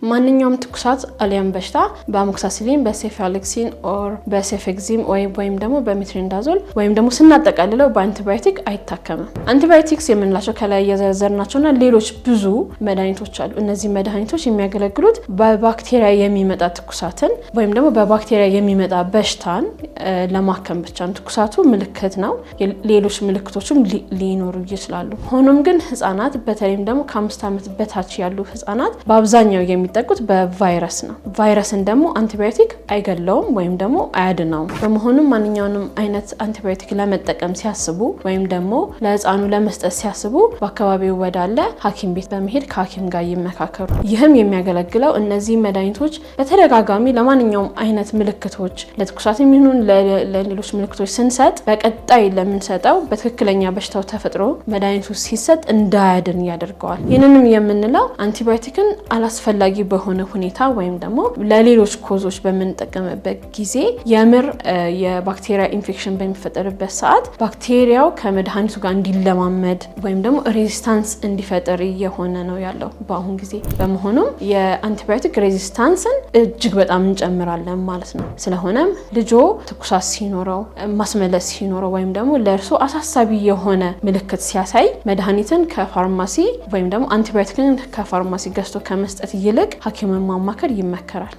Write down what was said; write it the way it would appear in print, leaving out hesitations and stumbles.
ማንኛውም ትኩሳት አሊያም በሽታ በ amoxicillin፣ በ cephalexin or በ cefixime ወይም ደግሞ በ metronidazole ወይም ደግሞ ስናጠቃልለው በአንቲባዮቲክ አይታከምም። አንቲባዮቲክስ የምንላቸው ከላይ የዘረዘርናቸውና ሌሎች ብዙ መድኃኒቶች አሉ። እነዚህ መድኃኒቶች የሚያገለግሉት በባክቴሪያ የሚመጣ ትኩሳትን ወይም ደግሞ በባክቴሪያ የሚመጣ በሽታን ለማከም ብቻ ነው። ትኩሳቱ ምልክት ነው። ሌሎች ምልክቶችም ሊኖሩ ይችላሉ። ሆኖም ግን ህጻናት፣ በተለይም ደግሞ ከ5 ዓመት በታች ያሉ ህጻናት በአብዛኛው የሚጠቁት በቫይረስ ነው። ቫይረስን ደግሞ አንቲባዮቲክ አይገለውም ወይም ደግሞ አያድነውም። በመሆኑም ማንኛውንም አይነት አንቲባዮቲክ ለመጠቀም ሲያስቡ ወይም ደግሞ ለህፃኑ ለመስጠት ሲያስቡ በአካባቢው ወዳለ ሐኪም ቤት በመሄድ ከሐኪም ጋር ይመካከሩ። ይህም የሚያገለግለው እነዚህ መድኃኒቶች በተደጋጋሚ ለማንኛውም አይነት ምልክቶች፣ ለትኩሳት የሚሆኑ ለሌሎች ምልክቶች ስንሰጥ፣ በቀጣይ ለምንሰጠው በትክክለኛ በሽታው ተፈጥሮ መድኃኒቱ ሲሰጥ እንዳያድን ያደርገዋል። ይህንንም የምንለው አንቲባዮቲክን አላስፈላጊ በሆነ ሁኔታ ወይም ደግሞ ለሌሎች cause ኦች በምንጠቀምበት ጊዜ የምር የባክቴሪያ ኢንፌክሽን በሚፈጠርበት ሰዓት ባክቴሪያው ከመድኃኒቱ ጋር እንዲለማመድ ወይም ደግሞ resistance እንዲፈጠር እየሆነ ነው ያለው በአሁን ጊዜ። በመሆኑም የ antibiotic resistance ን እጅግ በጣም እንጨምራለን ማለት ነው። ስለሆነም ልጆ ትኩሳት ሲኖረው፣ ማስመለስ ሲኖረው ወይም ደግሞ ለእርሶ አሳሳቢ የሆነ ምልክት ሲያሳይ መድኃኒትን ከፋርማሲ ወይም ደግሞ አንቲባዮቲክን ከፋርማሲ ገዝቶ ከመስጠት ይልቅ ሐኪምን ማማከር ይመከራል።